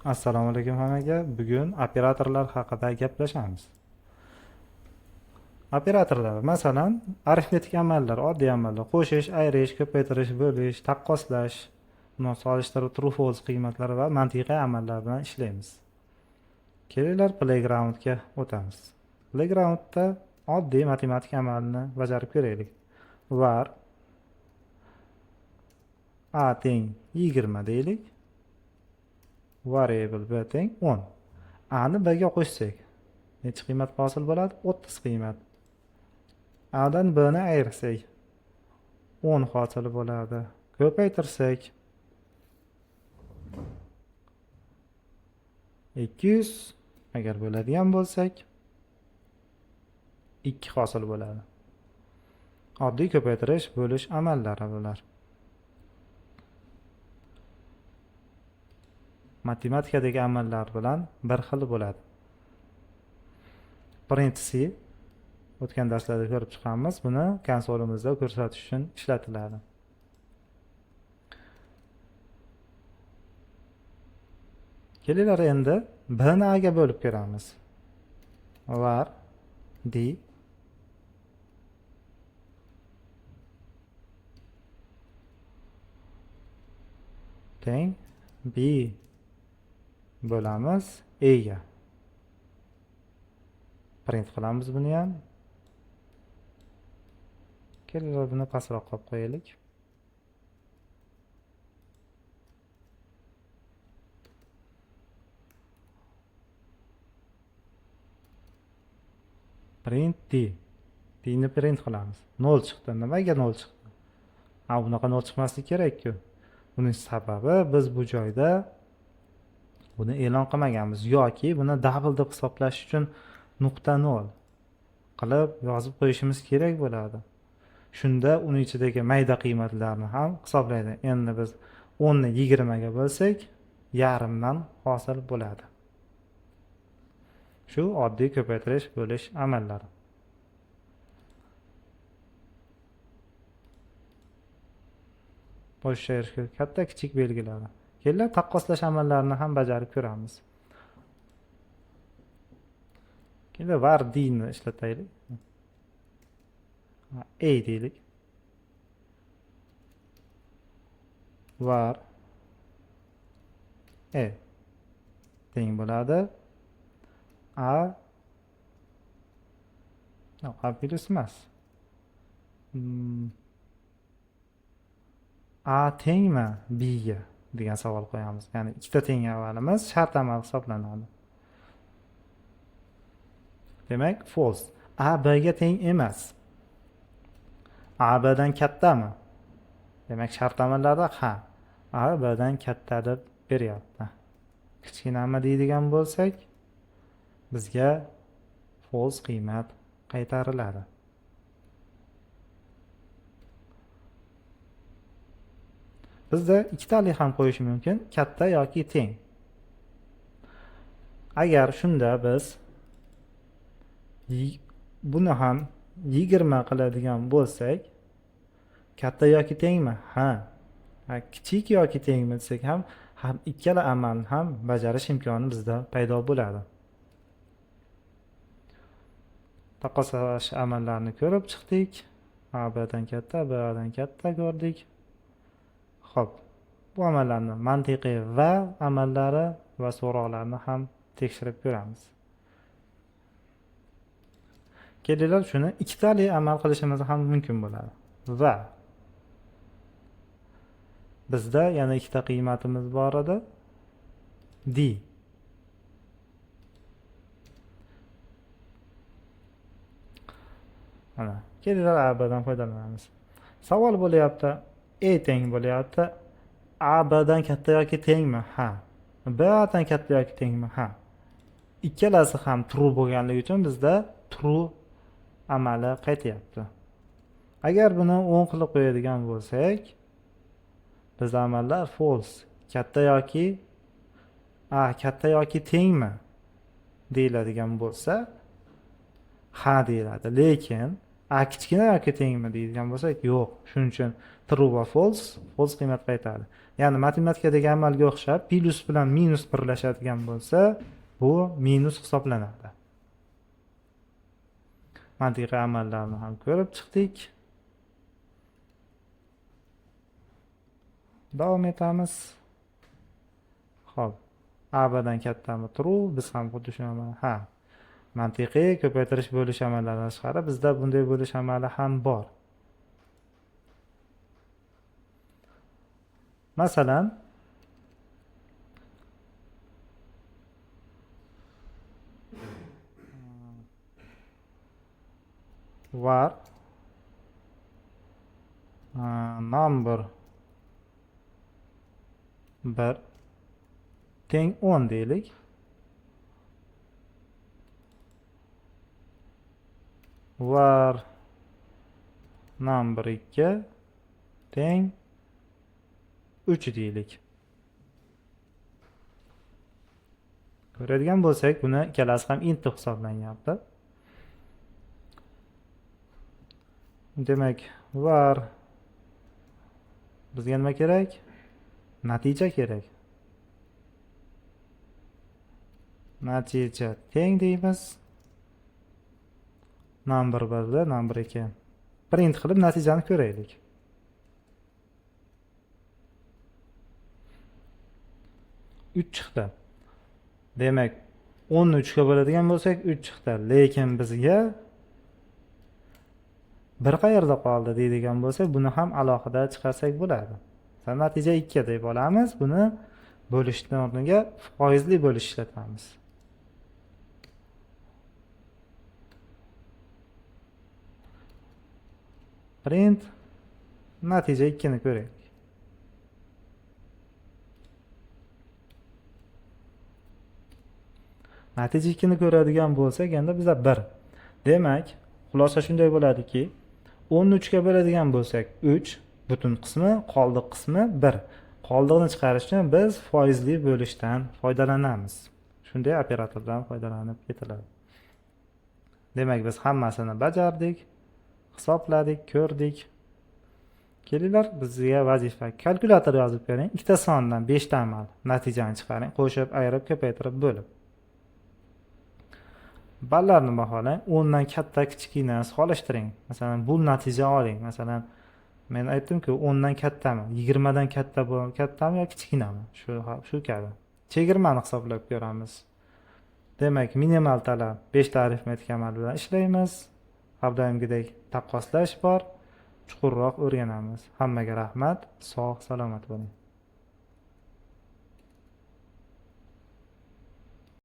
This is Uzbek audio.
Assalomu alaykum hammaga. Bugun operatorlar haqida gaplashamiz. Operatorlar, masalan, arifmetik amallar, oddiy amallar, qo'shish, ayirish, ko'paytirish, bo'lish, taqqoslash, uni solishtirib true false qiymatlari va mantiqiy amallar bilan ishlaymiz. Kelinglar, playgroundga o'tamiz. Playgroundda oddiy matematik amalni bajarib ko'raylik. Var a teng 20 deylik. Variable b teng 10. A ni b ga qo'shsak necha qiymat hosil bo'ladi? 30 qiymat. A dan b ni ayirsak 10 hosil bo'ladi. Ko'paytirsak 200, agar bo'ladigan bo'lsak 2 hosil bo'ladi. Oddiy ko'paytirish, bo'lish amallari bular. Matematikadagi amallar bilan bir xil bo'ladi. Print C o'tgan darslarda ko'rib chiqqanmiz. Buni konsolimizda ko'rsatish uchun ishlatiladi. Kelinglar, endi b ni a ga bo'lib ko'ramiz. Var d teng b bo'lamiz e ga. Print qilamiz buni ham. Kelinglar, buni pastroq qo'yib qo'yaylik. Print d. D ni print qilamiz. 0 chiqdi. Nimaga 0 chiqdi? Ha, bunaqa 0 chiqmasligi kerak-ku. Buning sababi biz bu joyda buni e'lon qilmaganmiz yoki buni double deb hisoblash uchun .0 qilib yozib qo'yishimiz kerak bo'ladi. Shunda uni ichidagi mayda qiymatlarni ham hisoblaydi. Endi biz 10 ni 20 ga bo'lsak, yarimdan hosil bo'ladi. Shu oddiy ko'paytirish, bo'lish amallari. Bosh katta kichik belgilari. Kelinglar, taqqoslash amallarini ham bajarib ko'ramiz. Kelinglar, var d ni ishlataylik. A deylik. Var e teng bo'ladi a, yo'q, a plyus emas. A tengmi b ga degan savol qo'yamiz. Ya'ni ikkita teng amalimiz shart amal hisoblanadi. Demak, false. A b ga teng emas. A b dan kattami? Demak, shart amallarda ha, A b dan katta deb beryapti. Kichkinami deydigan bo'lsak, bizga false qiymat qaytariladi. Bizda ikkitalik ham qo'yish mumkin, katta yoki teng. Agar shunda biz buni ham 20 qiladigan bo'lsak, katta yoki tengmi? Ha. Ha, kichik yoki tengmi desak ham ikkala amalni ham bajarish imkoni bizda paydo bo'ladi. Taqqoslash amallarini ko'rib chiqdik. A b dan katta, b a dan katta ko'rdik. Xo'p, bu amallarni mantiqiy va amallari va so'roqlarni ham tekshirib ko'ramiz. Kelinglar, shuni ikkitali amal qilishimiz ham mumkin bo'ladi. Va bizda yana ikkita qiymatimiz bor edi. D. Mana, kelinglar, A B dan foydalanamiz. Savol bo'lyapti, E teng bo'lyapti. A B dan katta yoki tengmi? Ha. B A dan katta yoki tengmi? Ha. Ikkalasi ham true bo'lganligi uchun bizda true amali qaytyapti. Agar buni 10 qilib qo'yadigan bo'lsak, bizda amallar false. Katta yoki A katta yoki tengmi deyiladigan bo'lsa, ha deyiladi. Lekin A kichkina yoki tengmi deydigan bo'lsak, yo'q. Shuning uchun true va false, false qiymat qaytadi. Ya'ni matematikadagi amalga o'xshab plyus bilan minus birlashadigan bo'lsa, bu minus hisoblanadi. Mantiqiy amallarni ham ko'rib chiqdik. Davom etamiz. Xo'p, A Bdan kattami? True, biz ham xuddi shu amal. Ha. Mantiqiy ko'paytirish bo'lish amallaridan tashqari bizda bunday bo'lish amali ham bor. Masalan, var number 1 teng 10 deylik. Var number 2 teng 3 deylik. Ko'radigan bo'lsak, buni ikkalasi ham int deb hisoblanyapti. Demak, var bizga nima kerak? Natija kerak. Natija teng deymiz. Number 1 da number 2. Print qilib natijani ko'raylik. 3 chiqdi. Demak, 10 ni 3 ga bo'ladigan bo'lsak 3 chiqdi. Lekin bizga bir qayerda qoldi deydigan bo'lsak, buni ham alohida chiqarsak bo'ladi. Masalan, natija 2 deb olamiz. Buni bo'lishdan o'rniga foizli bo'lish ishlatamiz. Print natija 2 ni ko'raylik. Natija 2 ni ko'radigan bo'lsak, endi bizda 1. Demak, xulosa shunday bo'ladiki, 10 ni 3 ga bo'ladigan bo'lsak, 3 butun qismi, qoldiq qismi 1. Qoldiqni chiqarish uchun biz foizli bo'lishdan foydalanamiz. Shunday operatordan foydalanib ketiladi. Demak, biz hammasini bajardik, hisobladik, ko'rdik. Kelinglar, bizga vazifa kalkulyator yozib bering. Ikkita sondan 5 ta amal natijani chiqaring, qo'shib, ayirib, ko'paytirib, bo'lib. Ballarni baholang. 10 dan katta kichkina solishtiring. Masalan, bu natija oling. Masalan, men aytdim-ku, 10 dan kattami, 20 dan katta kattami yoki kichkinami? Shu kabi. Chegirmani hisoblab ko'ramiz. Demak, minimal talab 5 ta arifmetik amal bilan ishlaymiz. Har doimgidek taqqoslash bor. Chuqurroq o'rganamiz. Hammaga rahmat. Sog' salomat bo'ling.